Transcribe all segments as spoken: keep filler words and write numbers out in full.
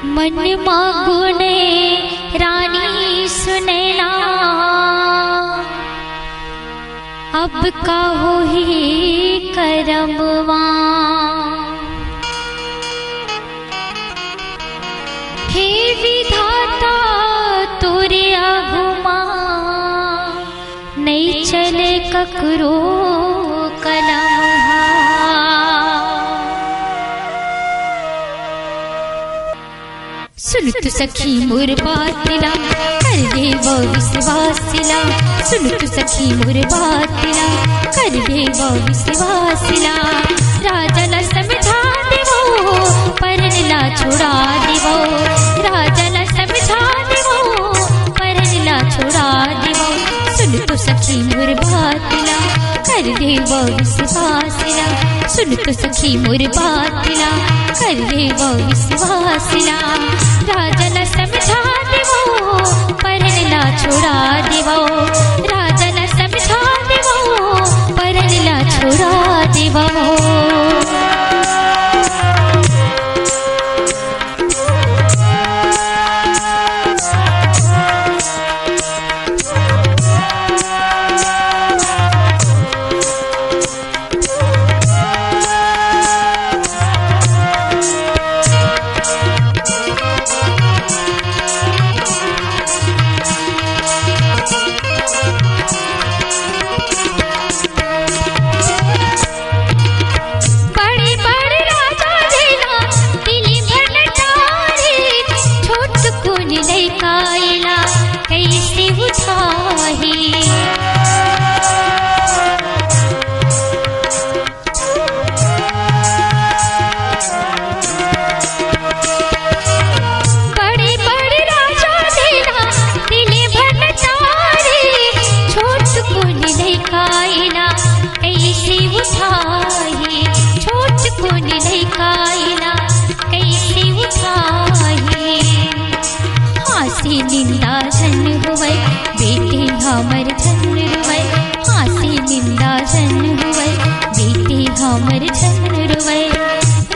मन मांगो ने रानी सुनैना, अब का होही करमवा। हे विधाता तोरे आगू मा, नइ चले ककरो कलम हा। सुन तो सखी मोर बात ला, कर ले वो विश्वास ला। सुन तो सखी मोर बात ला, कर ले वो विश्वास ला। राजा ला समझा देवो, परन ला छुड़ा देवो। राजा ला समझा देवो, परन ला छुड़ा देवो। सुन तो सखी मोर बात ला, कर ले वो विश्वास ला। सुन तो सखी मोर बात ला, कर ले वो विश्वास ला। राजा ला समझा देवो, परन ला छुड़ा देवो। राजा ला समझा देवो, परन ला छुड़ा देवो। बड़े बड़े राजा जेला दिल्ली भर लटारे, छोट कुन लइका एला कइसे उठाही। बड़े बड़े राजा जेला दिल्ली भर लटारे, छोट कुन लइका एला कइसे उठाही। छोट कुन लइका एला कइसे उठाही। हाँसी निंदा झन होवय, बेटी हमर झन रोवय। हाँसी निंदा झन होवय, बेटी हमर झन रोवय।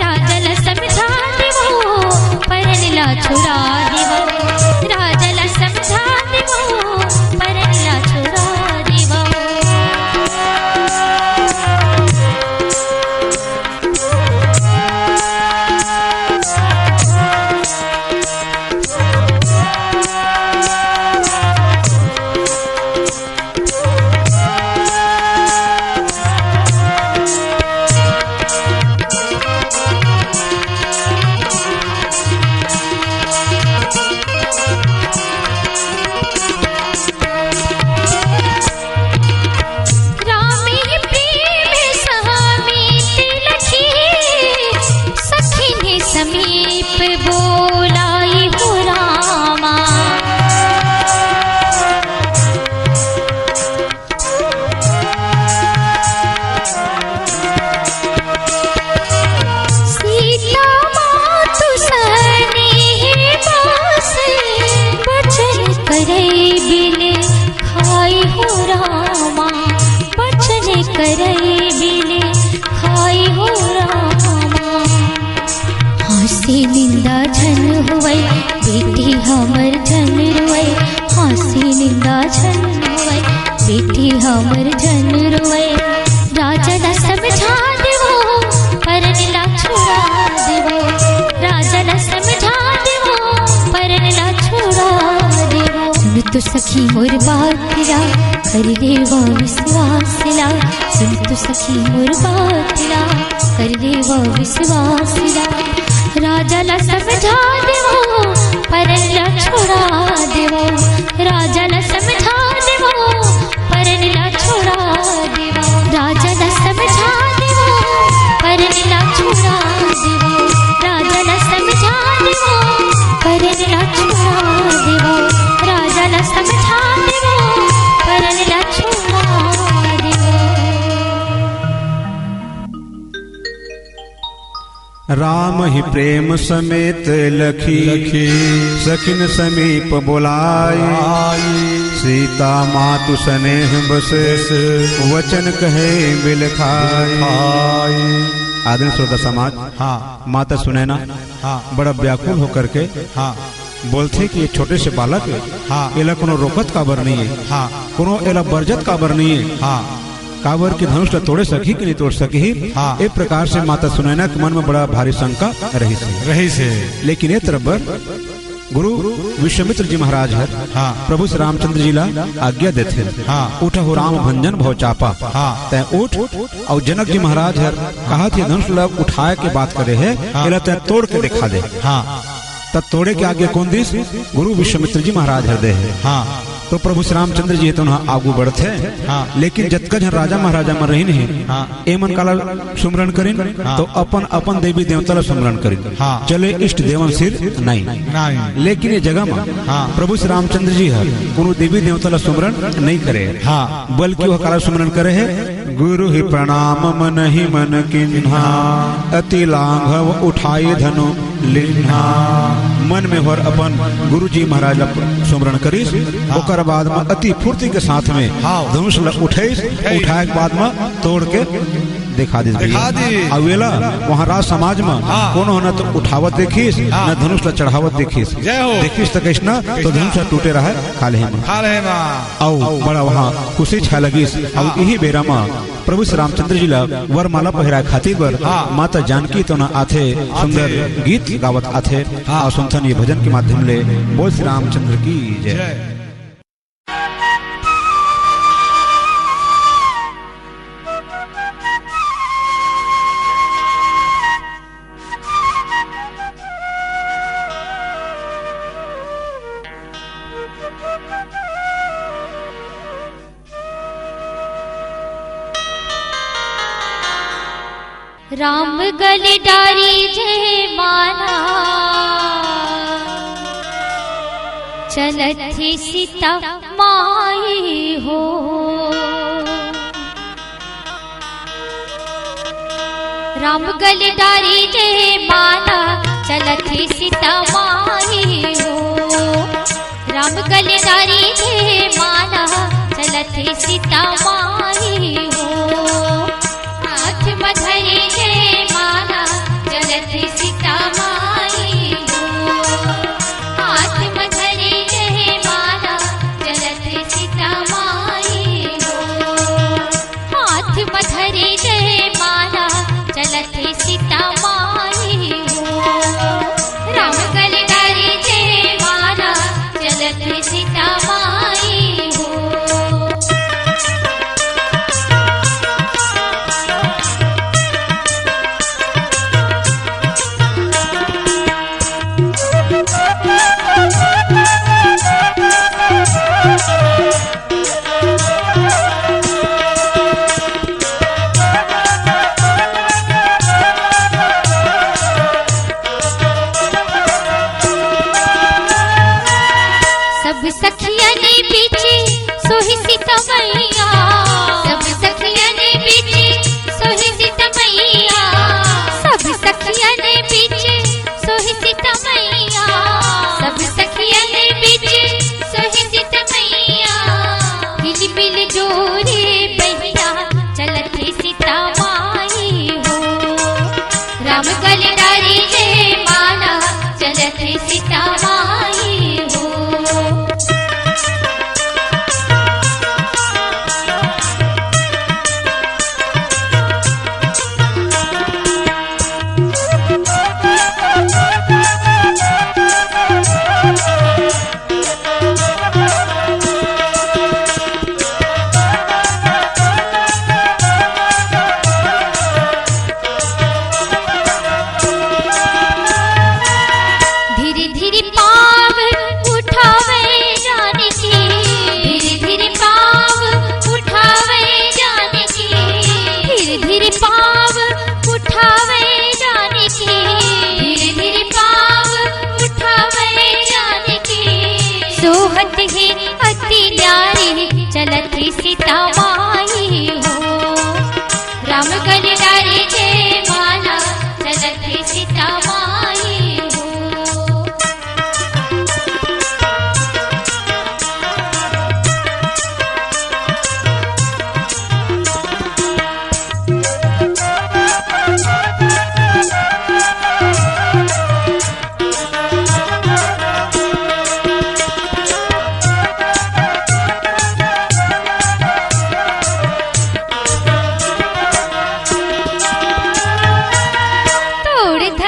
राजा ला समझा देवो, परन ला छुड़ा देवो। राजा ला समझा देवो, परन ला छुड़ा देवो। रामे प्रेम सहामित लखी, सखिन समीप बोलाई हो रामा। सीता मातु सनेह बास, बचन करे बिन खाई हो रामा, बचन करे बिन खाई हो रामा। हाँसी निंदा झन होवय, बेटी हमर झन रोवय। हाँसी निंदा झन होवय, बेटी हमर झन रोवय। राजा ला समझा देवो, परन ला छुड़ा देवो। राजा ला समझा देवो, परन ला छुड़ा देवो। सुन तो सखी मोर बात ला, कर लेवा विश्वास ला। सुन तो सखी मोर बात ला, कर लेवा विश्वास ला। राजा ला समझा देवो, परन ला छुड़ा देवो। राजा ला समझा देवो, परन ला छुड़ा देवो। राजा ला समझा देवो, परन ला छुड़ा देवो। राजा ला समझा देवो, परन ला छुड़ा देवो। राजा ला समझा देवो, परन ला छुड़ा देवो। राम ही प्रेम समेत लखी, लखी। सखिन समीप बुलाए। आई। सीता मातु स्नेह बस, बस। वचन कहे बिलखाए। बिलखाए। आदरणीय श्रोता समाज, हाँ। माता सुनैना हाँ। बड़ा व्याकुल होकर के हाँ। बोलथे कि ये छोटे से बालक हे, हाँ। एला कोनो रोकत काबर नहीं है, हाँ। कोनो एला बरजत काबर नहीं है, हाँ। काबर कि धनुष ला तोड़े सकही कि नहीं तोड़ सकही, हाँ। ए प्रकार से माता सुनैना के मन में बड़ा भारी शंका रहिस हे। रहिस हे। लेकिन ए तरफ बर गुरु विश्वामित्र जी महाराज हर हाँ। प्रभु श्री रामचंद्र जी ला आज्ञा देथे, हाँ। उठहु राम भंजन भव चापा। हाँ। तैं उठ, अउ जनक जी महाराज हर कहा थे धनुष ला उठाए के बात करे हे, हाँ। एला तैं तोड़ के दिखा दे। हाँ। तब तोड़े के आज्ञा कोन दिस? गुरु विश्वामित्र जी महाराज हर दे हे। हाँ। तो प्रभु श्री रामचंद्र जी तो उहाँ आगू बढ़थे, हाँ। लेकिन जतका झन राजा महाराजा मन रहिन हे, हाँ। ए मन काला सुमरन करिन, हाँ। तो अपन, अपन देवी देवता ला सुमरन करिन। हाँ। चले इष्ट देवन सिर नाई। नाई। लेकिन ए जगह म हाँ। प्रभु श्री रामचंद्र जी हर कोनो देवी देवता ला सुमरन नहीं करे। हाँ। बल्कि ओह काला सुमरन करे हे, गुरु ही प्रणाम मन ही मन किन्हा, अति लांघव उठाई धनु लिन्हा। मन में हर अपन गुरु जी महाराज ला सुमरन करिस, हाँ। ओकर बाद म अति फुर्ती के साथ में हाँ। धनुष ला उठाइस, उठाइस। उठाए के बाद म तोड़ के दिखा दिस भैया। दिखा दिस। अउ एला वहाँ राज समाज म हाँ। कोनो ह न तो उठावत देखिस, हाँ। न धनुष ला चढ़ावत देखिस। जय हो। देखिस त कइसना, तो कइसना? धनुष ह टूटे रहय, खाल्हे म। खाल्हे म। अउ बड़ा वहाँ खुशी छा लगिस। अउ हाँ। इही बेरा म प्रभु श्री रामचंद्र जी ला वरमाला पहिराए खातिर बर हाँ। माता जानकी तो न आथे, सुंदर आथे। गीत गावत आथे। हाँ। अउ सुनथन ये भजन के माध्यम ले। बोल श्री रामचंद्र की जय। जय। राम गल डारी जे माला, चलत ही सीता माई हो। राम गल डारी जे माला, चलत ही सीता माई हो। राम गल डारी जे माला, चलत ही सीता माई हो। हाथ म धरे जे माला, चलत ही सीता माई हो। हाथ म धरे जे माला, चलत ही सीता माई हो। हाथ म धरे जे माला, चलत ही सीता माई हो। राम गल डारी जे माला, चलत ही सीता माई हो।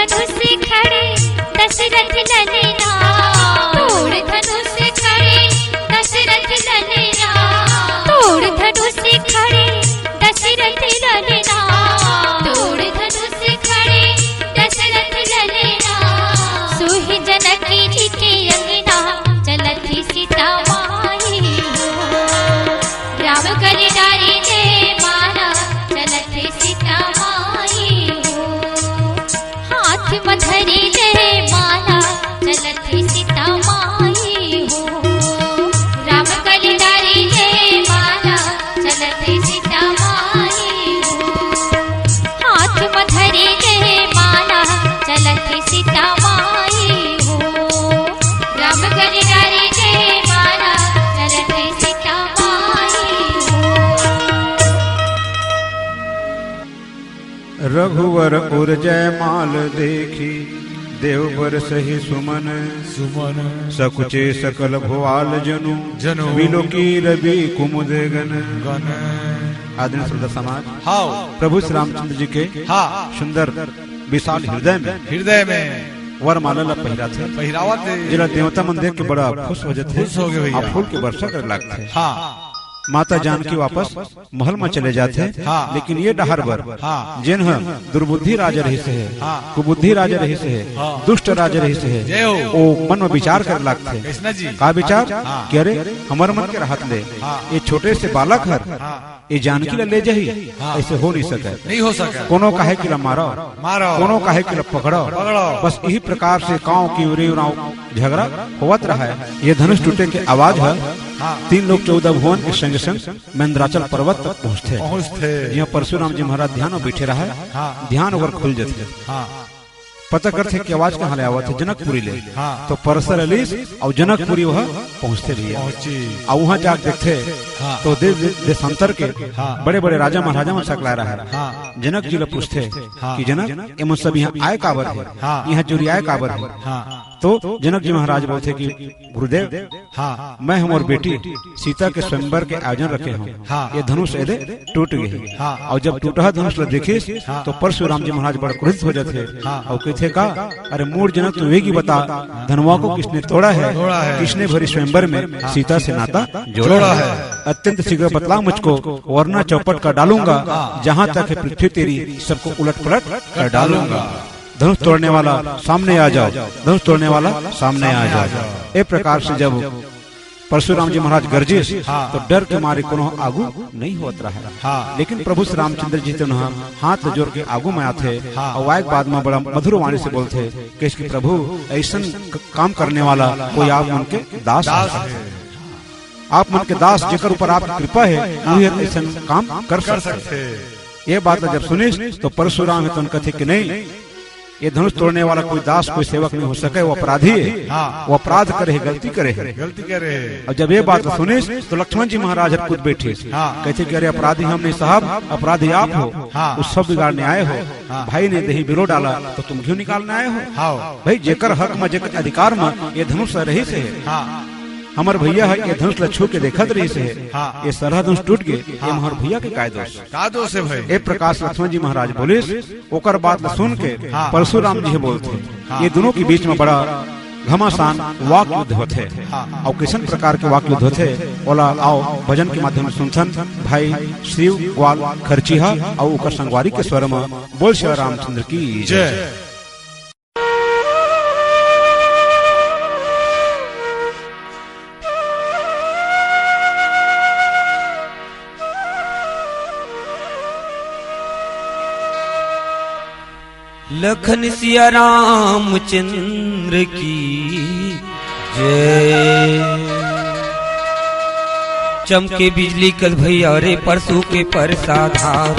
धनुष खड़े दशरथ ललना, तोड़ धनुष खड़े दशरथ ललना, तोड़ धनुष खड़े दशरथ ललना, तोड़ धनुष खड़े दशरथ ललना। सोहि जनक जी के अंगना, चलत सीता माई हो। राम कर डारे जयमाला, चलत सीता माई हो। हाथ म धरे जयमाला, चलत सीता माई हो। राम कर डारे जयमाला, चलत सीता माई हो। हाथ म धरे जयमाला, चलत सीता माई हो। राम कर डारे जयमाला, चलत सीता माई हो। रघुवर उर जयमाल देखि, देव बरसहि सुमन। सुमन। सकुचे सकल भुआल जनु, जनु। बिलोकी रवि कुमुद गन। गन। आदरणीय श्रोता समाज, हाँ। प्रभु श्री रामचंद्र जी के हाँ। सुंदर विशाल हृदय में हृदय में वरमाला ला पहिराथे। पहिरावत हे। जेला देवता मन देख के बड़ा खुश हो जाथे। खुश हो गए भैया। अउ फूल के वर्षा करे लागथे। हाँ। माता जानकी वापस महल म चले जाथे, हाँ। लेकिन ये डहर बर, हाँ। जेन ह दुर्बुद्धि राजा रहिस हे, हाँ। कुबुद्धि राजा रहिस हे, हाँ। दुष्ट राजा रहिस हे, जय हो। ओ मन म विचार करे लागथे। कइसना जी? का विचार? हाँ। कि अरे, हमर मन के रहत ले, हाँ। ये छोटे से बालक हर, हाँ। ये जानकी ला ले जाही, हाँ। अइसे हो नइ सकय। नइ हो सकय। कोनो काहे कि ला मारव, मारव। कोनो काहे कि ला पकड़व। पकड़व। बस इही प्रकार से कांव किंवरी उरांव झगरा होवत रहय। ये धनुष टूटे के आवाज ह हाँ। तीन लोक चौदह भुवन के संग संग मंदराचल पर्वत तक पहुंचथे। पहुंचथे। जिहां परशुराम जी महाराज ध्यान म बइठे रहय, हाँ। ध्यान ओकर खुल जथे। हाँ। पता करथे कि आवाज कहां ले आवत हे, जनकपुरी ले। हाँ। तो परसर अलीस अउ जनकपुरी वह पहुंचथे भैया। पहुंची। अउ उहां जाके देखथे हाँ। तो देश देशांतर के हाँ। बड़े-बड़े राजा महाराजा मन सकलाय रहय। हाँ। जनक जी ल पूछथे हाँ। कि जनक, एमन सब इहां आय काबर हे? हाँ। इहां जुरियाय काबर हे? हाँ। तो जनक जी महाराज बोलथे कि गुरुदेव, हाँ। मैं हमर बेटी सीता के स्वयंवर के आयोजन रखे हंव। हाँ। ये धनुष एदे टूट गे हे। हाँ। अउ जब टूटहा धनुष ल देखिस, हाँ। तो परशुराम जी महाराज बड़ क्रोधित हो जाथे। हाँ। अउ कहिथे का, "अरे मूढ़ जनक, तू ये ही बता, धनुआ को किसने तोड़ा है? तोड़ा है। किसने भरी स्वयंवर में हाँ। सीता से नाता जोड़ा जोड़ा है? है। अत्यंत शीघ्र बतला मुझको, वरना चौपट कर डालूंगा। हाँ। जहां तक है पृथ्वी तेरी, सबको उलट पलट कर डालूंगा।" धनुष तोड़ने वाला सामने आ जाओ, धनुष तोड़ने वाला सामने आ जाओ। ए प्रकार से जब परशुराम जी महाराज गरजिस, हाँ। तो डर के मारे कोनो आगू नइ होवत रहय। हाँ। लेकिन प्रभु श्री रामचंद्र जी तो उहां हाथ जोर के आगू म आथे, हाँ। अउ आय के बाद म बड़ा मधुर वाणी से बोलथे, कहिस कि प्रभु, अइसन क-, काम करने वाला कोई आप मन के दास दास हे। हे। आप मन के दास, जेकर ऊपर आपके कृपा हे, हाँ। उही अइसन काम कर कर सकथे। सकथे। ये बात ला जब सुनिस, तो परशुराम हे तो कथे कि नहीं, ये धनुष तोड़ने वाला कोई दास, कोई सेवक नहीं हो सकय, वो अपराधी हे। हाँ। वो अपराध करे हे, गलती करे हे। गलती करे हे। अउ जब ये बात ला सुनिस, तो लक्ष्मण जी महाराज हर कूद बइठिस। हाँ। कहिथे कि अरे अपराधी हम नहीं साहब, अपराधी आप हो। हाँ। वो सब बिगाड़ने आए हो। हाँ। भाई ने दही बिरो डाला, तो तुम क्यों निकालने आए हो? हाँ। भाई, जेकर हक म, जेकर अधिकार म ये धनुष रहिस हे। हाँ। हमर भैया ह ये धनुष ल छू के देखत रहिस हे। हाँ। ये सरहा धनुष टूट गे, ये हाँ। हमर भैया के काय दोष? का दोष हे भाई? ए प्रकार लक्ष्मण जी महाराज बोलिस, ओकर बात ल सुन के हाँ। परशुराम जी ह बोलथे, हाँ। ये दूनों के बीच म बड़ा घमासान वाक युद्ध होथे। हाँ। अउ कइसन प्रकार के वाक युद्ध होथे, ओला आओ भजन के माध्यम से सुनथन। भाई शिव ग्वाल खर्चिहा अउ ओकर संगवारी के स्वर म, बोल श्री रामचंद्र की जय। जय। लखन सिया रामचंद्र की जय। चमके बिजली कस भैया रे परसू के परसा धार।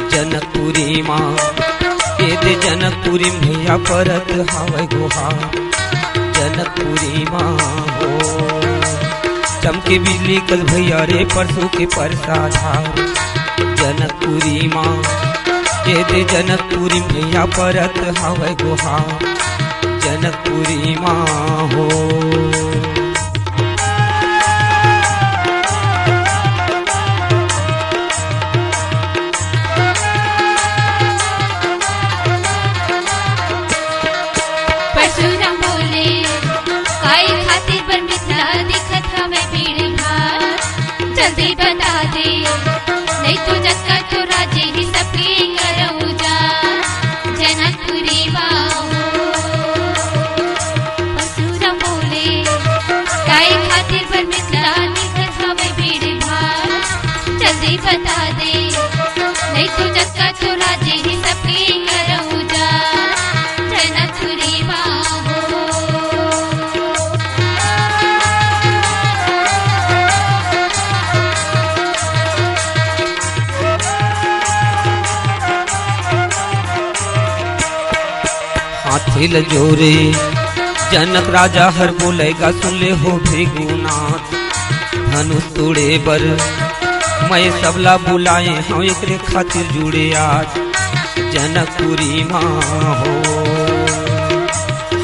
जनकपुरी माँ, ए दे जनकपुरी में भैया परत हावय गुहार। जनकपुरी माँ हो, चमके बिजली कस भैया रे परसू के परसा धार। जनकपुरी माँ, ए दे जनकपुरी में भैया परत हावय गुहार। जनकपुरी माँ हो। जल्दी बता दे, नहीं तो जग का तो राजे ही सबके करहूँ जा। जनकपुरी माँ हो, परशुराम बोले, काय खातिर बर मिथिला निकट हवे भीड़ भाड़। जल्दी बता दे, नहीं तो जग का तो राजे ही सबके करहूँ जा। जनकपुरी माँ हो। हाथे ल जोरे जनक राजा हर बोले गा, सुन ले हो भृगुनाथ, धनुष तोड़े बर मैं सबला बुलाए हंव, एकरे खातिर जुड़े आज जनकपुरी माँ हो।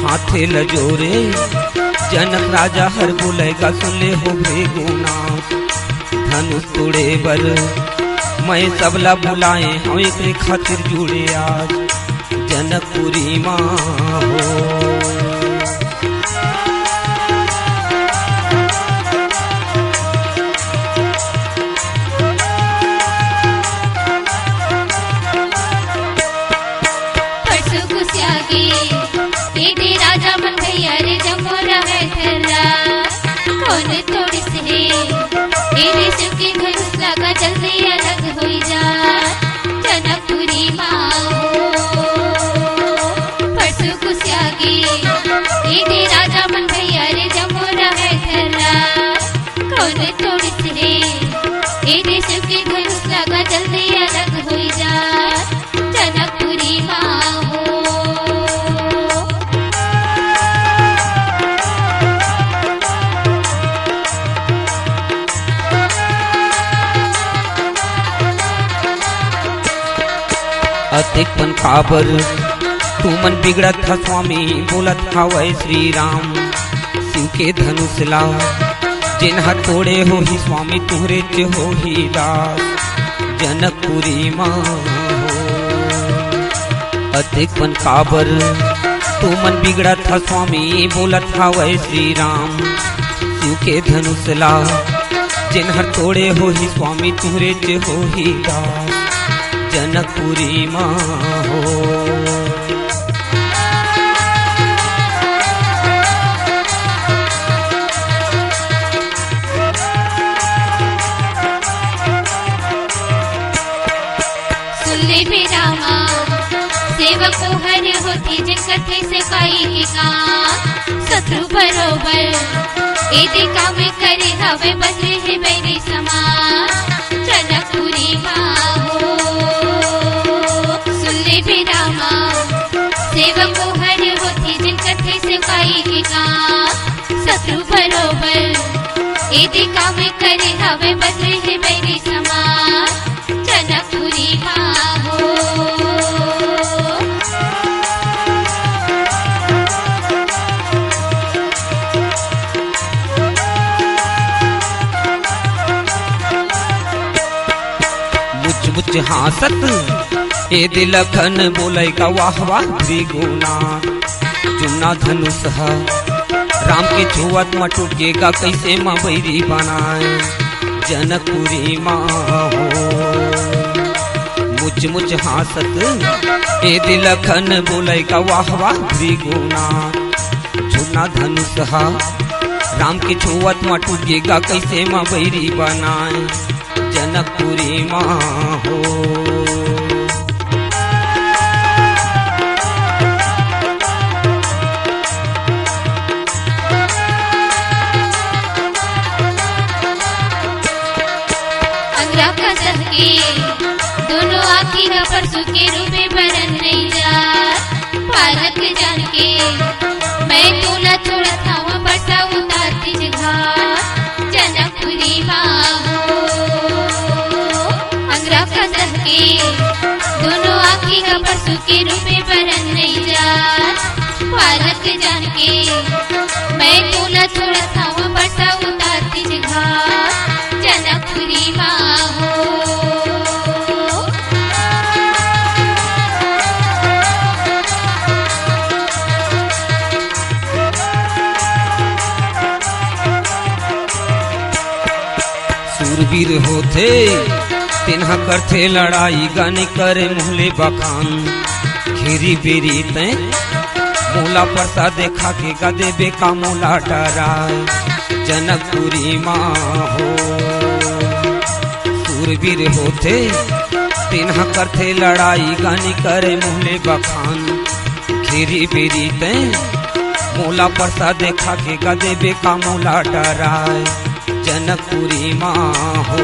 हाथे ल जोरे जनक राजा हर बोले गा, सुन ले हो भृगुनाथ, धनुष तोड़े बर मैं सबला बुलाए हंव, एकरे खातिर जुड़े आज जनकपुरी माँ हो। परसों गुसिया गे, ए दे राजा मन भैया रे जम्मो रहय थर्रा। कोन तोड़िस हे, ए दे शिव के धनुष लगा जल्दी अलग होई जा। जनकपुरी माँ हो, परसों गुसिया गे, ए दे राजा मन भैया रे जम्मो रहय थर्रा। कोन तोड़िस हे, ए दे शिव के धनुष लगा जल्दी अलग होई जा। जनकपुरी माँ हो। अतेक पन काबर तुमन बिगड़त हा स्वामी, बोलत हावय श्री राम। शिव के धनुष ला जेन ह तोड़े होही स्वामी, तुहरेच होही दास जनकपुरी माँ हो। अतेक पन काबर तुमन बिगड़त हा स्वामी, बोलत हावय श्री राम। शिव के धनुष ला जेन हर तोड़े होही स्वामी, तुहरेच होही दास जनकपुरी माँ हो। सुन ले बे रामा, सेवक ओहर होथे जेन करथे सेवकाई के काम। शत्रु बरोबर ए दे काम करे हवे, बदले हे बैरी समान। जनकपुरी माँ हो, सुन ले बे रामा, सेवक ओहर होथे जेन करथे सेवकाई के काम। शत्रु बरोबर ए दे काम करे हवे, बदले हे बैरी समान। जनकपुरी माँ हो। मुच मुच हाँसत ए दे लखन बोले गा, वाह वाह भृगुनाथ। जुन्ना धनुष ह राम के छुवत म टूट गे गा, कइसे म बैरी बनाय जनकपुरी माँ हो। मुच मुच हाँसत ए दे लखन बोले गा, वाह वाह भृगुनाथ। जुन्ना धनुष ह राम के छुवत म टूट गे गा, कइसे म बैरी बनाय जनकपुरी माँ हो। अंगरा का दहके दोनों आँखी ह परसू के रूपे बरन नइ जाय। पालक जान के मैं तोला छोड़त हवं, बरसा उतार तीज घाट जनकपुरी माँ हो। अंगरा का दहके दोनों आँखी ह परसू के रूपे बरन नइ जाय। पालक जान के मैं तोला छोड़त हवं, बरसा उतार तीज घाट जनकपुरी माँ हो। सूर पीर होथे, तेन ह करथे लड़ाई, गा नइ करे मुँह ले बखान। घेरी बेरी तैं मोला परसा देखा के, गा देबे का मोला डराय। जनकपुरी माँ हो, सूरवीर होथे, तेन ह करथे लड़ाई, गा नइ करे मुँह ले बखान। घेरी बेरी तैं मोला परसा देखा के, गा देबे का मोला डराय। जनकपुरी माँ हो।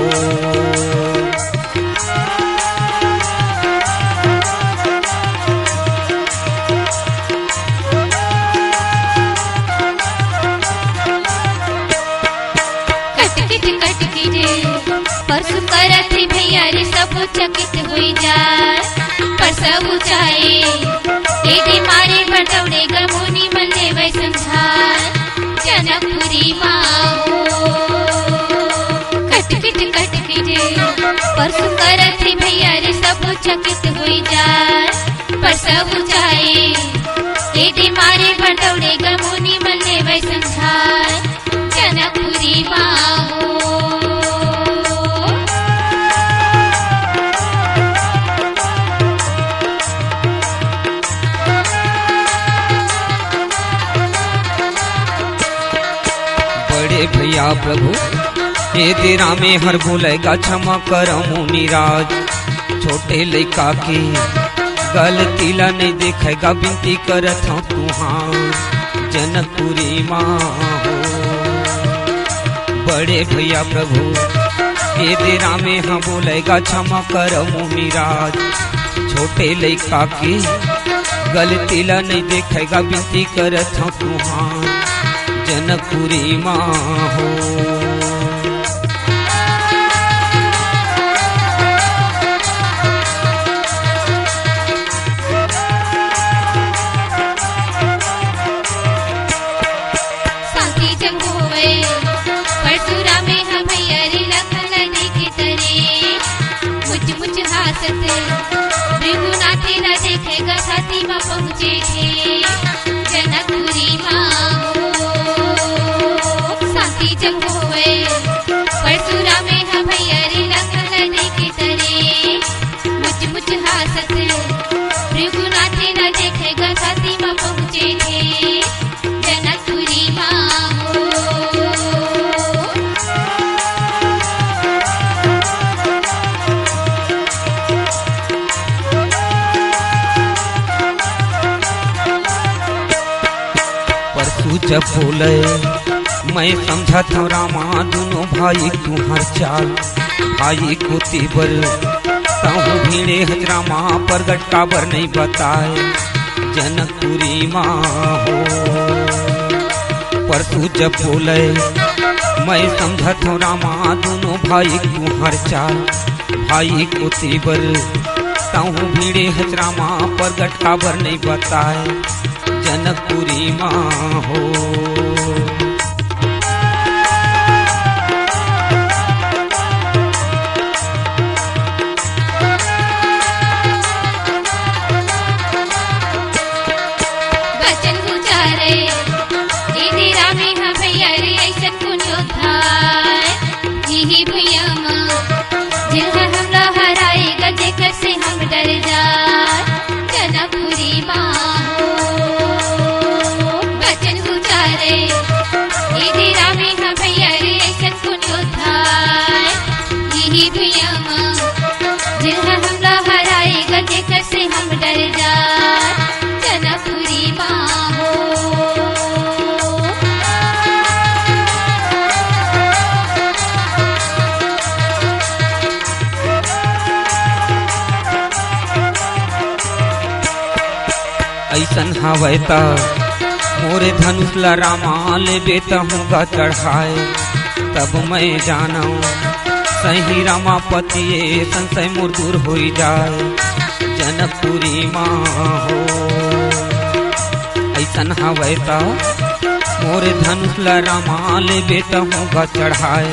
कटकिट कटकिट परसु करत हे भैया रे, सब चकित होई जाय। परसु चाहे एदे मारे बटौड़े गा मुनि मन ले वै समझाय। जनकपुरी माँ हो। कटकिट कटकिट परसु करत हे भैया रे, सब चकित होई जाय। परसु चाहे एदे मारे बटौड़े गा मुनि मन ले वै समझाय। जनकपुरी माँ हो। बड़े भैया प्रभु, एदे रामे हर बोले गा, क्षमा कर मुनिराज। छोटे लइका के गलती ला नइ देखय गा, बिनती करत हँव तुँहर जनकपुरी माँ हो। बड़े भैया प्रभु, एदे रामे ह बोले गा, क्षमा कर मुनिराज। छोटे लइका के गलती ला नइ देखय गा, बिनती करत हँव तुँहर जनकपुरी माँ हो। शांति जब होवे, परसु रामे ह भैया रे लखन देखे तरे। मुच मुच हासत भृगुनाथ ला देखे गा, छाती म पहुँचे थे जनकपुरी माँ हो। शांति जब होवे, परसु रामे ह भैया रे लखन देखे तरे। मुच मुच हासत भृगुनाथ ला देखे गा, छाती म पहुँचे थे जनकपुरी माँ हो। परसु जब बोले, मैं समझत हँव रामा, दूनों भाई तुँहर चाल। भाई कोती बर तहूँ भिड़े हच रामा, परगट काबर नइ बताय जनकपुरी माँ हो। परसु जब बोले, मैं समझत हँव रामा, दूनों भाई तुँहर चाल। भाई कोती बर तहूँ भिड़े हच रामा, परगट काबर नइ बताय जनकपुरी माँ हो। बचन उचारे, एदे रामे ह भैया रे, अइसन कोन योद्धा आय, जिही भुइयाँ म, जेह हमला हराय गा, जेकर से हम डर जाय, जनकपुरी माँ हो। बचन उचारे, एदे रामे ह भैया रे, अइसन कोन योद्धा आय, जिही भुइयाँ म, जेह हमला हराय गा, जेकर से हम डर जाय, जनकपुरी माँ हो। अइसन हवय त मोरे धनुष ल रामा लेबे तहूँ गा चढ़ाय। तब मैं जानव सही रमापति ए संशय मोर दूर होई जाय। जनकपुरी माँ हो अइसन हवय त मोरे धनुष ल रामा लेबे तहूँ गा चढ़ाय।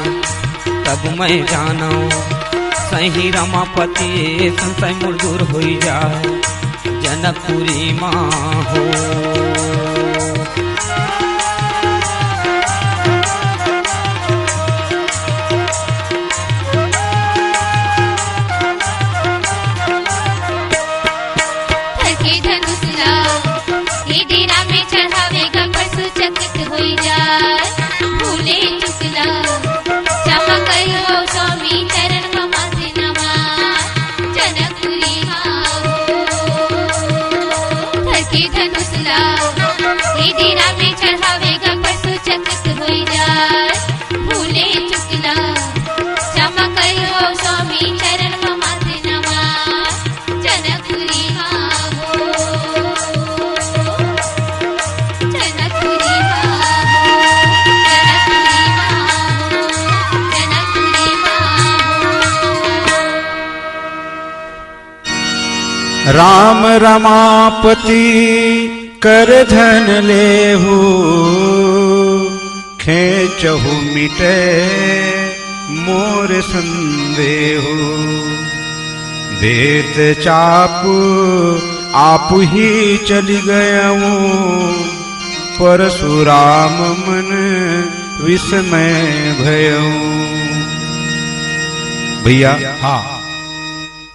तब मैं जानव सही रमापति ए संशय मोर दूर होई जाय। जनकपुरी माँ हो। ए दीना में चढ़ावे गा परसु चकित होई जाय। भूले चुकला क्षमा करिहो स्वामी चरण म माथे नमन। जनकपुरी माँ हो, जनकपुरी माँ हो, जनकपुरी माँ हो, जनकपुरी माँ हो। राम रमापति कर धन लेहु, खेचहु मिटे मोर संदेहु। देत चाप आप ही चलि गयउ, परसुराम मन विस्मय भयउ। भैया, हाँ।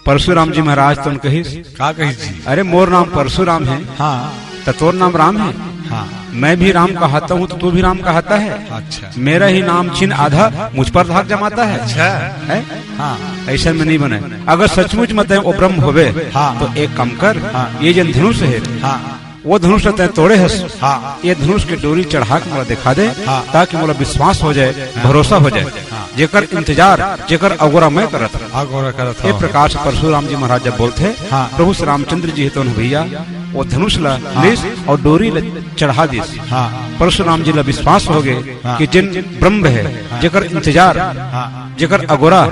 परसुराम जी महाराज तो कहिस, का कहिस जी? अरे, मोर नाम परसुराम है, हाँ। त तोर नाम राम है। हाँ। मैं भी राम कहता हूँ, तो तू भी राम कहता है। अच्छा। मेरा ही नाम छीन आधा मुझ पर धाक जमाता है। अच्छा। है? हाँ। ऐसे में नहीं बने। अगर सचमुच में तैं वो ब्रह्म होवे, हाँ। तो एक काम कर, हाँ। ये जन धनुष है, हाँ। वो धनुष ला तैं तोड़े हस, हाँ। ये धनुष के डोरी चढ़ा के मोला दिखा दे, हाँ। ताकि मोला विश्वास हो जाए, हाँ। भरोसा हो जाए। हाँ। जेकर इंतजार, जेकर अगोरा मैं करत हूँ। अगोरा करत ये हूँ। प्रकार से परशुराम जी महाराज जब बोलथे, हाँ। प्रभु श्री रामचंद्र जी हे तो भैया, वो धनुष ला हाँ। लेस और डोरी ला चढ़ा दिस। हाँ। परशुराम जी ला विश्वास हो गए हाँ। कि जिन ब्रह्म है, हाँ। जेकर इंतजार, हाँ। जेकर अगोरा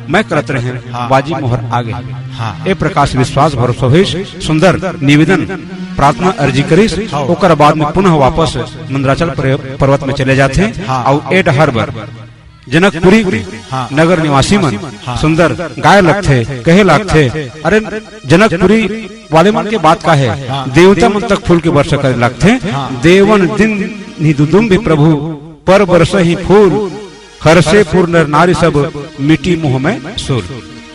मैं करत रहें, हाँ। बाजी मोहर आ गए। हाँ। ए प्रकार से विश्वास भरोसा होइस, सुंदर निवेदन, प्रार्थना, अर्जी करिस, हाँ। ओकर बाद में पुनः वापस मंदराचल पर-, पर्वत में चले जाथे हाँ। और ए डहर बर जनकपुरी के हाँ। नगर निवासी मन हाँ। सुंदर गाय लगथे, कहे लगथे, अरे जनकपुरी वाले मन के बात का है, हाँ। देवता मन तक फूल के वर्षा करे लगथे, हाँ। देवन दिन निदुदुम भी प्रभु पर बरसहि फूल, हरषे पुर नर नारी सब मिटी मुँह में सूल।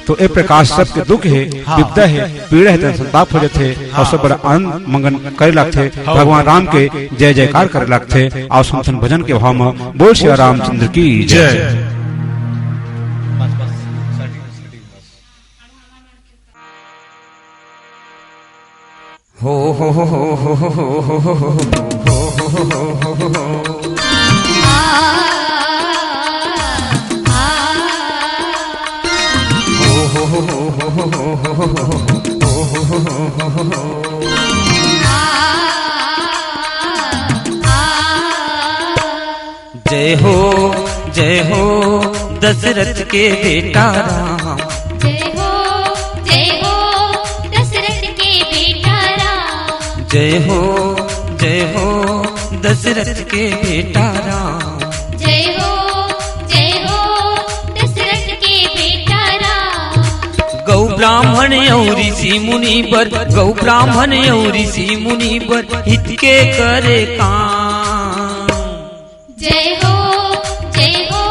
तो ए प्रकार सबके दुख हे, हाँ। विपदा हे, पीड़ा हे, तेन संताप हो जाथे, हाँ। और सब बड़ा आनंद मंगन करे लागथे, हाँ। भगवान राम के जय जयकार करे लागथे, और संतन भजन के भाव में बोल सिया रामचंद्र की जय। जय। जय हो, जय हो दशरथ के बेटा राम। जय हो, जय हो दशरथ के बेटा राम। जय हो, जय हो दशरथ के बेटा राम। जय हो, जय हो दशरथ के बेटा राम। गौ ब्राह्मण अउ ऋषि मुनि बर, गौ ब्राह्मण अउ ऋषि मुनि बर हित के करे काम। जय हो, जय हो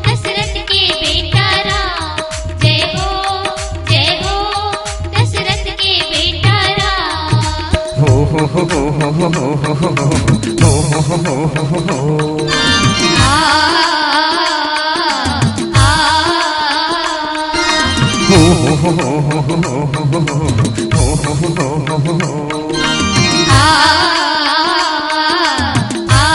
दशरथ के बेटा राम। जय हो, जय हो दशरथ के बेटा राम। हो, हो, हो। आ, आ।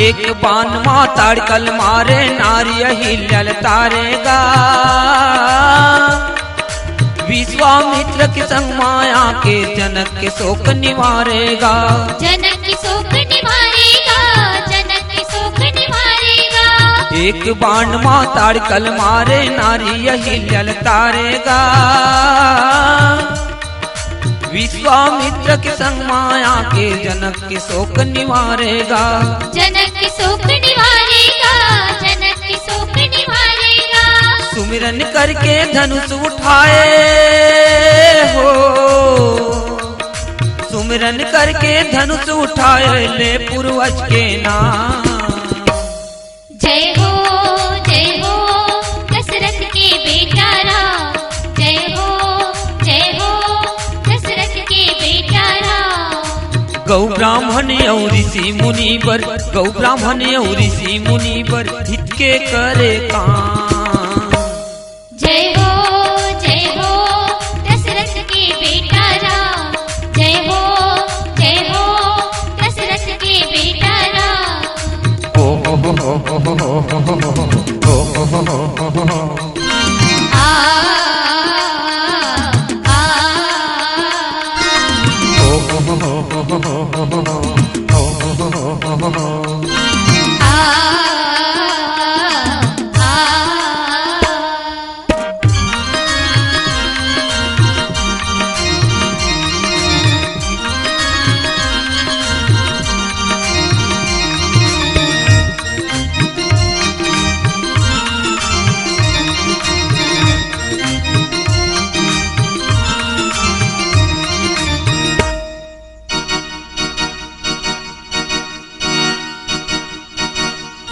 एक बाण मा ताड़कल मारे, नारी अहिल्या ल तारेगा। विश्वामित्र के संग माया के जनक के शोक निवारेगा। जनक के शोक निवारेगा, जनक के शोक निवारेगा। एक बाण मा ताड़कल मारे, नारी अहिल्या ल तारेगा। विश्वामित्र के संग माया के जनक के शोक निवारेगा। जनक के शोक निवारेगा, जनक के शोक निवारेगा। सुमिरन करके धनुष उठाए हो। सिमरन करके धनुष उठाए ले पूर्वज के नाम। जय हो, जय हो, दशरथ के बेटा राम। जय हो, जय हो, दशरथ के बेटा राम। गौ ब्राह्मण अउ ऋषि मुनि बर, गौ ब्राह्मण अउ ऋषि मुनि बर, हित के करे काम। जय हो, जय हो, दशरथ के बेटा राम। जय हो, जय हो, दशरथ के बेटा राम। ओ, ओ, ओ, ओ। आ, आ, आ, आ। ओ, ओ, ओ, ओ। आ, आ, आ।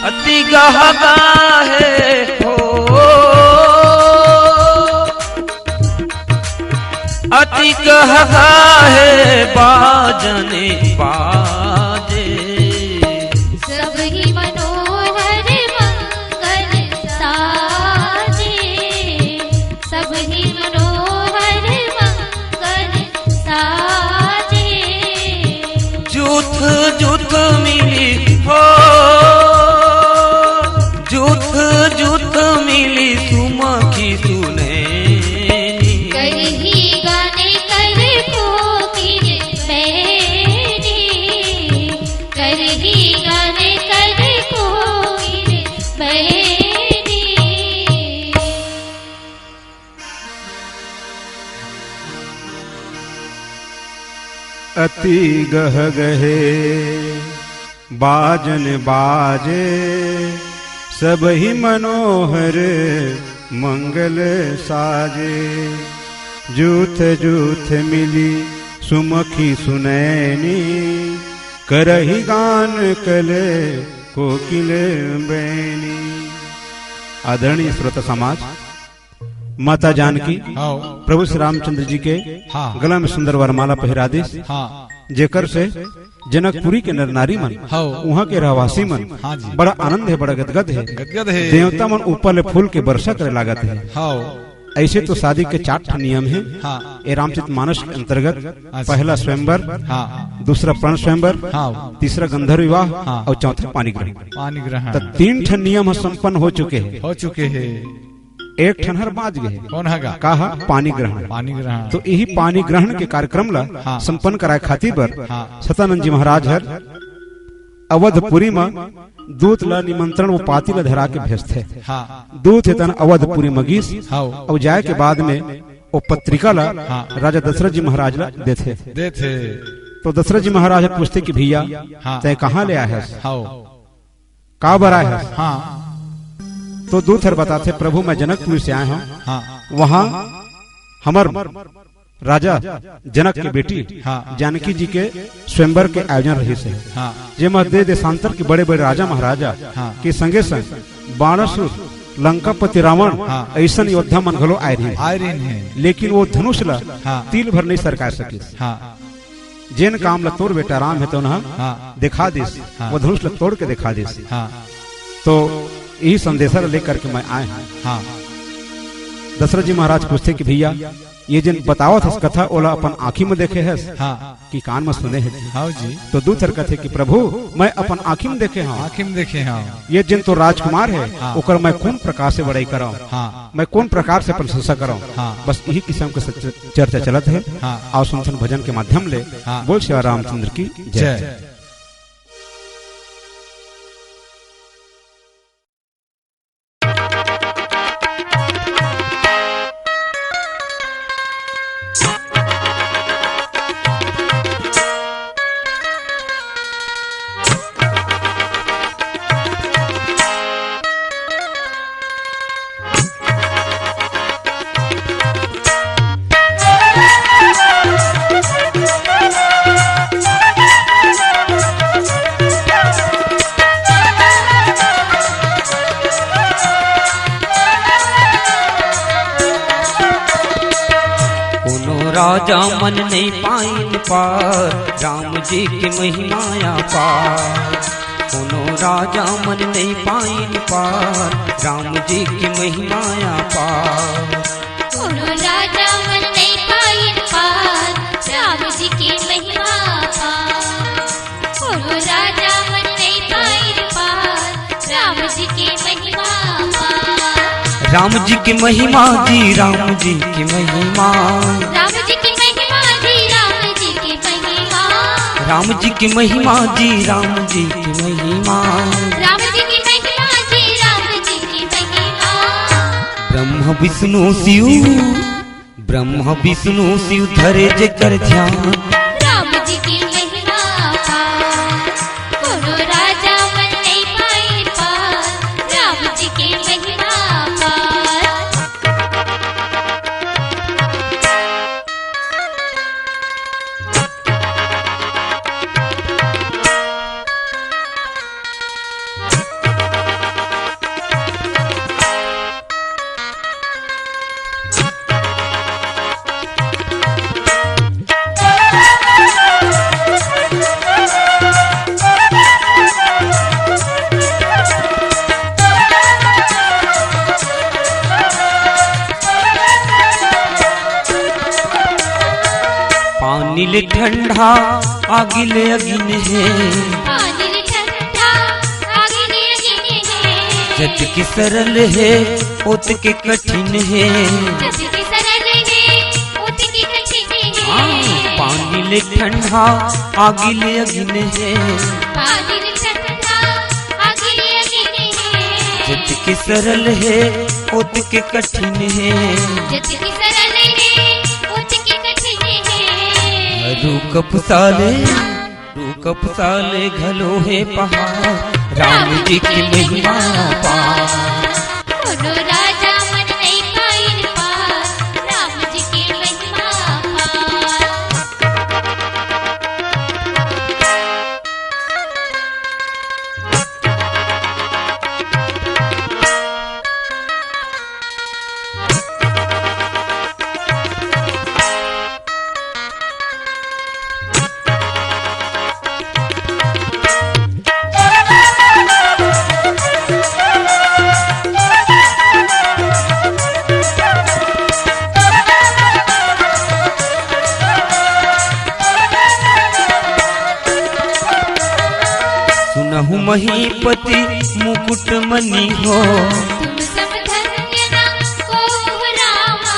अति गहगा हे हो, अति गहगा हे बाजन बाजे। सब ही मनोहर मंगल साजे, सब ही मनोहर मंगल साजे। जूथ जूथ मिली हो, जूथ जूथ मिली सुमखी सुनैनी। करही गान कर कोकिल बहनी, करही गान कर कोकिल बहनी। अति गहगहे बाजन बाजे, सबहि मनोहर मंगल साजे। जूथ जूथ मिली सुमखी सुनैनी, करही गान कल कोकिल बैनी। आदरणीय श्रोता समाज, माता जानकी हाँ। प्रभु श्री रामचंद्र जी के हाँ। गला में सुंदर वरमाला पहिरा दिस, हाँ। जेकर से जनकपुरी के नर नारी मन, हाँ। उहाँ के रहवासी मन हाँ जी। बड़ा आनंद हे, बड़ा गदगद हे। गदगद हे। देवता मन ऊपर ले फूल के वर्षा करे लागत हे। हाँ। ऐसे तो शादी के चार ठन नियम हे। हाँ। ए रामचरित मानस के अंतर्गत अच्छा। पहला स्वयंवर, हाँ। दूसरा प्रण स्वयंवर, हाँ। तीसरा गंधर्व विवाह हाँ। अउ चौथा पानी ग्रहण। पानी ग्रहण। त तीन ठन नियम ह संपन्न हो चुके हे। हो चुके हे। एक ठन हर बाँच गे हे। कौन हगा? का ह? पानी ग्रहण। पानी ग्रहण। तो यही पानी ग्रहण के कार्यक्रम ला हाँ। संपन्न कराए खातिर बर हाँ। सतानंद जी महाराज हर अवधपुरी म दूत ला निमंत्रण वो पाती ला धरा के भेजथे। हाँ। दूत हे तन अवधपुरी म गिस हाँ। अउ जाए के बाद में वो पत्रिका ला हाँ। राजा दशरथ जी महाराज ला देथे। देथे। तो दशरथ जी महाराज ह पूछथे कि भैया, हाँ। तैं कहाँ ले आए हस? हाँ। का बर आए हस? हाँ। तो दूत हर बताथे, प्रभु, मैं जनकपुरी से आए हँव। हाँ। वहाँ हमर राजा जनक के बेटी हाँ। जानकी जी के स्वयंवर के आयोजन रहिस हे। हाँ। जेमा देश देशांतर के बड़े-बड़े राजा महाराजा हाँ। के संगे संग बाणासुर, लंकापति रावण हाँ। अइसन योद्धा मन घलो आए रहिन। आए रहिन हे। लेकिन वो धनुष ला हाँ। तिल भर नहीं सरकाय सकिस। हाँ। जेन काम ला तोर बेटा राम हे तेन ह हाँ। दिखा दिस, हाँ। वो धनुष ला तोड़ के दिखा दिस। हाँ। तो यही संदेशा ला लेकर के मैं आए हँव। हाँ। दशरथ जी महाराज पूछथे कि भैया, ये जेन बतावत हस कथा, ओला अपन आँखी म देखे हस हाँ। कि कान म सुने हस? हाँ जी। तो दूत हर कथे कि प्रभु, मैं अपन आँखी म देखे हँव। आँखी म देखे हँव। ये जेन तो राजकुमार हे, हाँ। ओकर मैं कोन प्रकार से बड़ाई करँव? हाँ। मैं कोन प्रकार से प्रशंसा करँव? हाँ। बस यही किसम के च-, चर्चा चलत हे। हाँ। अउ सुनथन भजन के माध्यम ले। हाँ। बोल सिया रामचंद्र की जय। जय। राजा मन नइ पाइन पार, राम जी के महिमा अपार। कोनो राजा मन नइ पाइन पार, राम जी के महिमा अपार। कोनो राजा मन नइ पाइन पार, राम जी के महिमा अपार। कोनो राजा मन नइ पाइन पार, राम जी के महिमा अपार। राम जी के महिमा जी, राम जी के महिमा। राम जी के महिमा जी, राम जी के महिमा। राम जी के महिमा जी, राम जी के महिमा। राम जी के महिमा जी, राम जी के महिमा। ब्रह्म विष्णु शिव, ब्रह्म विष्णु शिव धरे जेकर ध्यान। राम जी के महिमा अपार, कोनो राजा मन नइ पाइन पार। राम जी के महिमा अपार। पानी ले ठंडा, आगी ले अगिन हे। पानी ले ठंडा, आगी ले अगिन हे। जतके सरल हे, ओतके कठिन हे। जतके सरल हे, ओतके कठिन हे। हाँ, पानी ले ठंडा, आगी ले अगिन हे। पानी ले ठंडा, आगी ले अगिन हे। जतके सरल हे, ओतके कठिन हे। जतके सरल हे, ओतके कठिन हे। हरू कपुसाले, हरू कपुसाले घलो हे पहाड़, राम जी के महिमा अपार। कोनो राजा मन नइ पाइन पार, राम जी के महिमा अपार। सुनहु महीपति मुकुट मणि हो। तुम सम धन्य न कोहु रामा।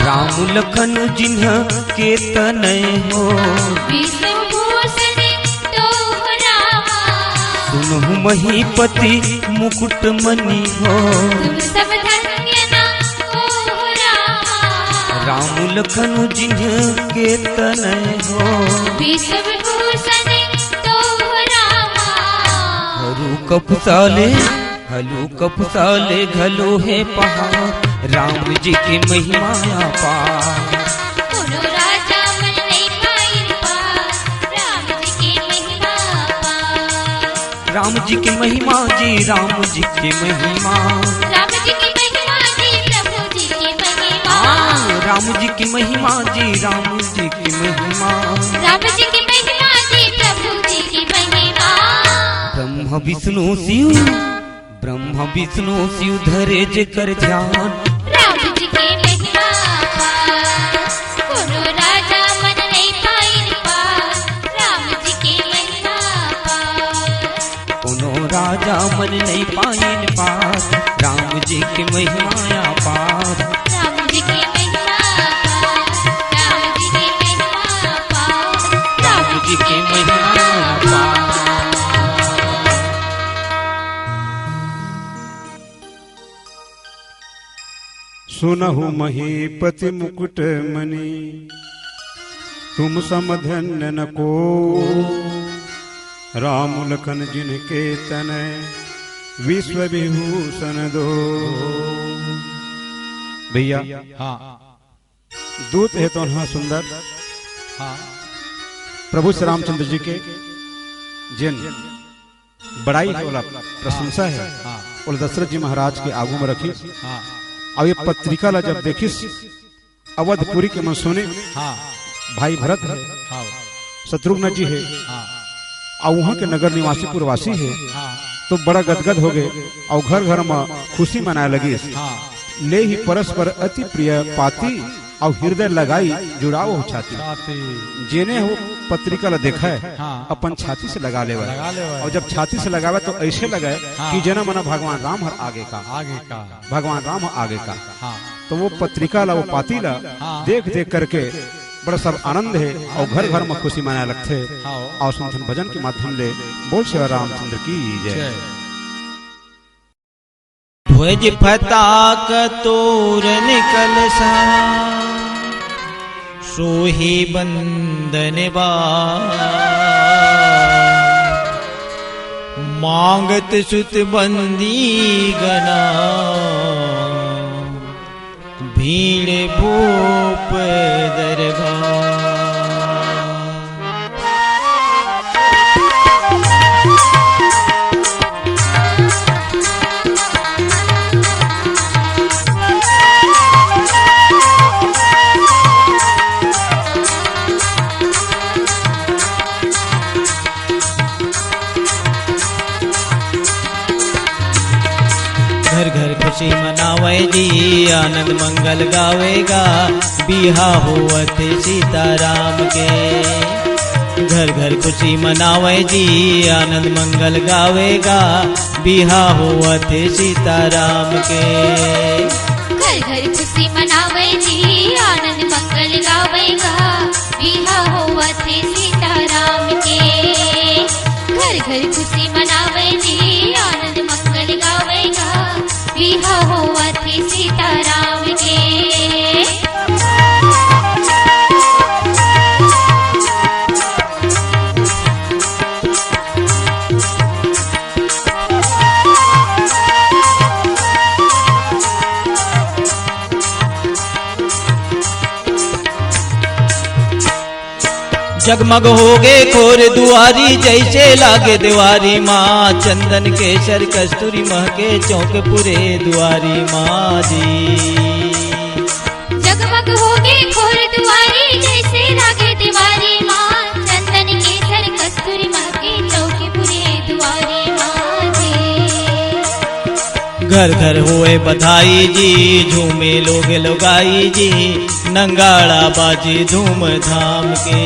राम लखन जिनके तनय हो। विश्वभूषण तोहु रामा। सुनहु महीपति मुकुट मणि हो। तुम सम धन्य न कोहु रामा। राम लखन जिनके तनय हो। विश्वभूषण तोहु रामा। हरू कपुसाले, हरू कपुसाले घलो हे पहाड़, राम जी के महिमा अपार। कोनो राजा मन नइ पाइन पार, राम जी के महिमा अपार। राम जी के महिमा जी, राम जी के महिमा। राम जी के महिमा जी, प्रभु जी के महिमा। हाँ, राम जी के महिमा जी, राम जी के महिमा। राम जी के महिमा जी, प्रभु जी के महिमा। ब्रह्मा विष्णु शिव, ब्रह्मा विष्णु शिव धरे जेकर ध्यान। राम जी के महिमा अपार, कोनो राजा मन नइ पाइन पार। राम जी के महिमा अपार। कोनो राजा मन नइ पाइन पार, राम जी के महिमा अपार। राम जी के महिमा अपार, राम जी के महिमा अपार, राम जी के महिमा अपार। सुनहु महीपति मुकुट मणि, तुम सम धन्य न को। राम लखन जिनके तनय, विश्व विभूषण दो। भैया, हाँ। दूत हे तो हा सुंदर। हाँ। प्रभु श्री रामचंद्र जी के जिन बड़ाई हे, ओला प्रशंसा हे, हाँ। ओला दशरथ जी महाराज के आगू में रखिस। हाँ। अउ ये पत्रिका ला जब देखिस, अवधपुरी के मन सुने, हाँ। भाई भरत हे, हाँ। शत्रुघ्न जी हे, हाँ। अउ उहाँ के नगर निवासी पुरवासी हे, हाँ। तो बड़ा गदगद होगे अउ घर घर म खुशी मनाए लगिस। हाँ। ले ही परस्पर अति प्रिय पाती, अउ हृदय लगाई जुड़ाव हो छाती। छाती। जेने हो पत्रिका ल देखय, हाँ। अपन छाती से लगा लेवय। लगा लेवय। अउ जब छाती से लगावय तो अइसे लगय हाँ। कि जेना मना भगवान राम हर आगे का। आगे का। भगवान राम आगे का। हाँ। तो वो पत्रिका ला, वो पाती ला हाँ। देख देख करके बड़ा सब आनंद हे अउ घर घर म खुशी मनाए लगथे। हाँ। अउ सुनथन भजन के माध्यम ले। बोल सेवा रामचंद्र की जय। जय। ध्वज फताक तोरन कलसा सोहे बंदन बा। मांगत सुत बंदी गना भीड़ भूप दरबार। घर घर खुशी मनावे जी, आनंद मंगल गावे गा, बिहा होवत हे सीताराम के। घर घर खुशी मनावे जी, आनंद मंगल गावे गा, बिहा होवत हे सीताराम के। घर घर खुशी मनावे जी, आनंद मंगल गावे गा, बिहा होवत हे सीताराम के। घर घर खुशी मनावे जी, आनंद मंगल गावे गा, बिहा होवत हे सीताराम के। जगमग होगे खोर दुआरी, जइसे लागे देवारी माँ। चंदन केसर कस्तूरी महके, चौक पुरे दुआरी माँ जी। जगमग होगे खोर दुआरी, जइसे लागे देवारी माँ। चंदन केसर कस्तूरी महके, चौक पुरे दुआरी माँ जी। घर घर होए बधाई जी, झूमे लोग लुगाई जी, नंगाड़ा बाजे धूमधाम के।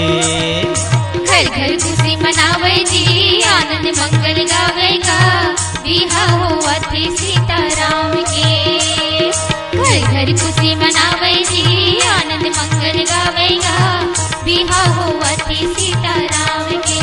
घर घर खुशी मनावे जी, आनंद मंगल गावे गा, बिहा होवत हे सीताराम के। घर घर खुशी मनावे जी, आनंद मंगल गावे गा, बिहा होवत हे सीताराम के।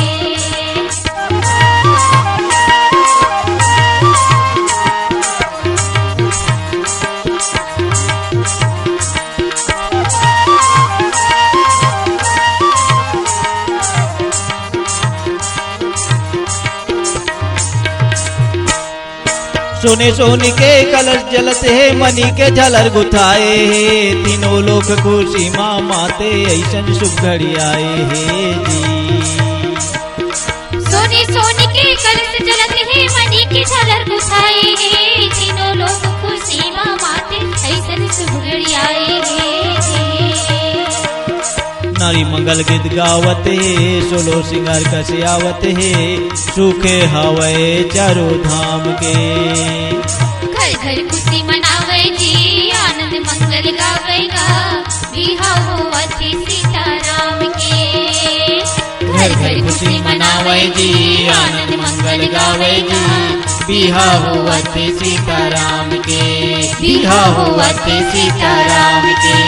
सोने सोने के कलश जलत हे, मनी के झालर गुथाए हे, तीनों लोक खुशी मा माते, अइसन शुभ घड़ी आए हे जी। सोने सोने के कलश जलत हे, मनी के झालर गुथाए हे, तीनों लोक खुशी मा माते, अइसन शुभ घड़ी आए हे जी। नारी मंगल गीत गावत हे, सोलो सिंगार कसे आवत हे, सुखे हवय चारों धाम के। घर घर खुशी मनावे जी, आनंद मंगल गावे गा, बिहा होवत हे सीताराम के। घर घर खुशी मनावे जी, आनंद मंगल गावे गा, बिहा होवत हे सीताराम के, बिहा होवत हे सीताराम के,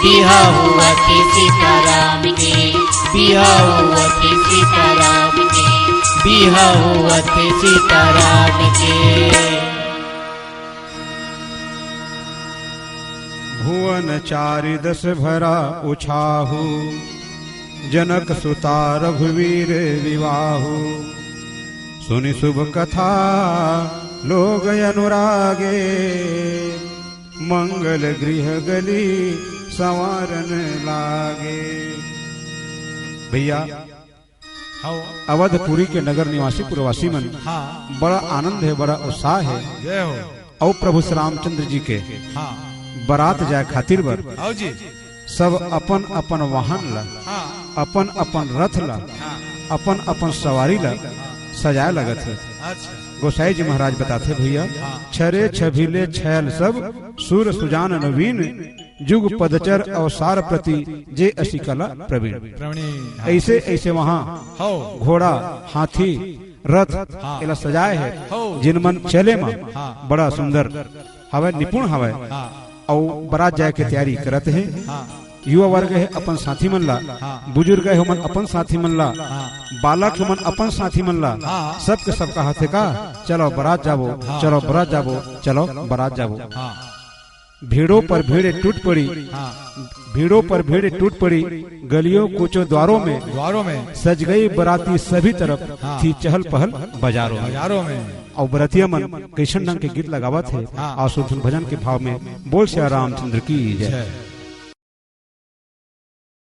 बिहा होवत हे सीताराम के, बिहा होवत हे सीताराम के, बिहा होवत हे सीताराम के। भुवन चारि दस भरा उछाहु, जनक सुता रघुवीर विवाहु। सुनि शुभ कथा लोग अनुरागे, मंगल गृह गली संवारन लागे। भैया, हव। अवधपुरी के नगर निवासी पुरवासी मन हाँ। बड़ा आनंद हे, बड़ा उत्साह हे। जय हो। अउ प्रभु श्री रामचंद्र जी के हाँ। बरात जाए खातिर बर हव जी। सब अपन अपन वाहन ला, हाँ। अपन अपन रथ ला, हाँ। अपन अपन सवारी ला हाँ। सजाए लगत हे। अच्छा। गोसाई जी महाराज बताथे भैया, हाँ। छरे छबिले छैल सब, सूर सुजान नवीन, जुग पदचर अवसार प्रति, जे असी कला प्रवीण। प्रवीण, हाँ। ऐसे ऐसे वहाँ हो। घोड़ा, हाथी, रथ हाँ। एला सजाए हे, हो। जिन मन चले म हाँ। बड़ा सुंदर हवय, निपुण हवय, हाँ। अउ बरात जाए के तैयारी करत हे। हाँ। युवा वर्ग हे अपन साथी मन ला, हाँ। बुजुर्ग हे ओमन अपन साथी मन ला, हाँ। बालक हे ओमन अपन साथी मन ला, हाँ। सबके सब कहत हे का, "चलो बरात जाबो, हाँ। चलो बरात जाबो, चलो बरात जाबो।" हाँ। भीड़ों पर भीड़ टूट पड़ी, हाँ। भीड़ों पर भीड़ टूट पड़ी, गलियों कूचों द्वारों में, द्वारों में। सज गई बराती सभी तरफ, हाँ। थी चहल पहल बाजारों में। बाजारों में। अउ बरतिया मन कइसन ढंग के गीत लगावत हे, हाँ। अउ सुरधुन भजन के भाव में बोल सिया रामचंद्र की जय। जय।